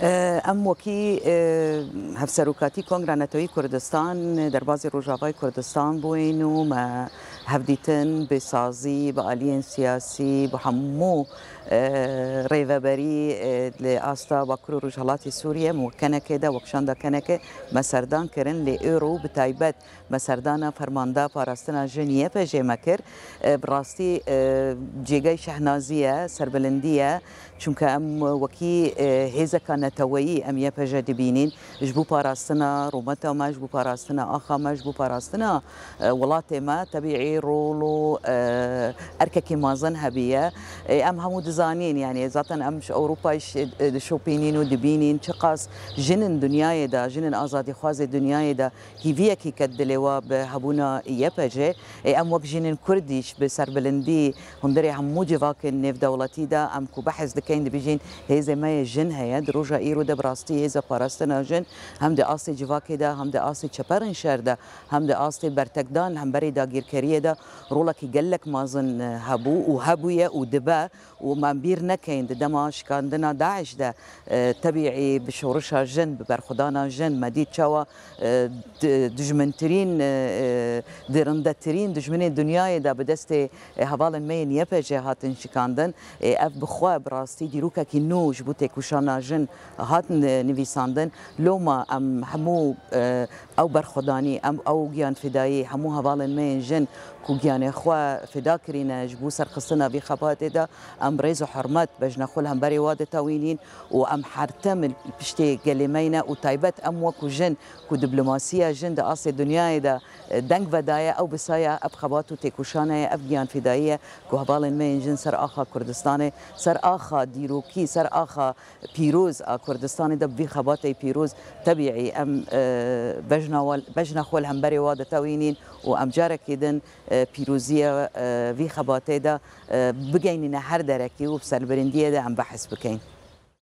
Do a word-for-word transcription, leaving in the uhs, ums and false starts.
Em wekî hevserokatî Kongra Netewî Kurdistan derbazî Rojavayê Kurdistan bûyîn û me hevdîtin bi sazî, bi aliyên siyasî, bi hemû rêveberî li asta Bakur û Rojhelatê Sûriye, em wek kenekê de, wek şanda kenekê me serdan kirin, lê êro bi taybet me serdana fermanda parastina jin Y P J me kir. E, bi rastî, e, cêgay şehnazî ye, serbilindî ye. Çunke em wekî, e, hêzeka neteweyî em Y P J dibînîn. Ji bo parastina rûmeta me, ji bo parastina axa me, ji bo parastina, e, welatê me, tebîî rol û, e, erkekî mezin hebiye. E, em hemû dizanîn, yani zaten em ji Ewropayê şi-, e, dişopînîn û dibînîn çiqas jin in dinyayê de, jin in azadîxwazê dinyayê de hîviyekî ket dilê we bi hebûna Y P J. Ê, em wek jinên Kurd jî bi serbilindî hundirê hemû civakên nêvdewletî de em ku behs dikeyn dibêjin hêzê me yê jin heye. Di roja îro de bi rastî hêza parastina jin hem di astê civakê de hem di astê çeperên şer de hem di astê bertekdan li hemberî dagîrkeriyê de rolekî gelek mezin, e, hebû û hebûye û dibe. Û me bîr nekeyn di dema şikandina DAIŞ de, e, tebîî bi şorişa jin, bi berxwedana jin me dît çawa, e, di-, dijmintirîn, e, e, di rindetirîn dijminê dinyayê de bi destê, e, hevalên me yên Y P J hatin şikandin. E, ev bi xwe bi rastî dîrokekî nû ji bo têkoşana jin hat ni-, nivîsandin. Loma em hemû, e, ew berxwedanî, em ew giyanfidayî, hemû hevalên me yên jin ku giyanê xwe fida kirîne ji bo serxistina vî xebatê de, em rêz û hurmet bejna xwe li hemberê wa ditewînîn û em her tim li piştê gelê me yî ne û taybet em wekû jin ku diplomasiya jin di astê dinyayê de, e, deng vedaye, ew bi saya ev xebat û têkoşane ye, ev giyanfidayî ye ku hevalên me yên jin ser axa Kurdistanê, ser axa dîrokî, ser axa pîroz a Kurdistanê de bi vî xebatê pîroz tebîî em, e, bejna wa-, bejna xwe li hemberê wa ditewînîn û em carekî din, e, pîroziya, e, vî xebatê de, e, bigeynîne her derekî û bi serbilindiyê de em behs bikeyn.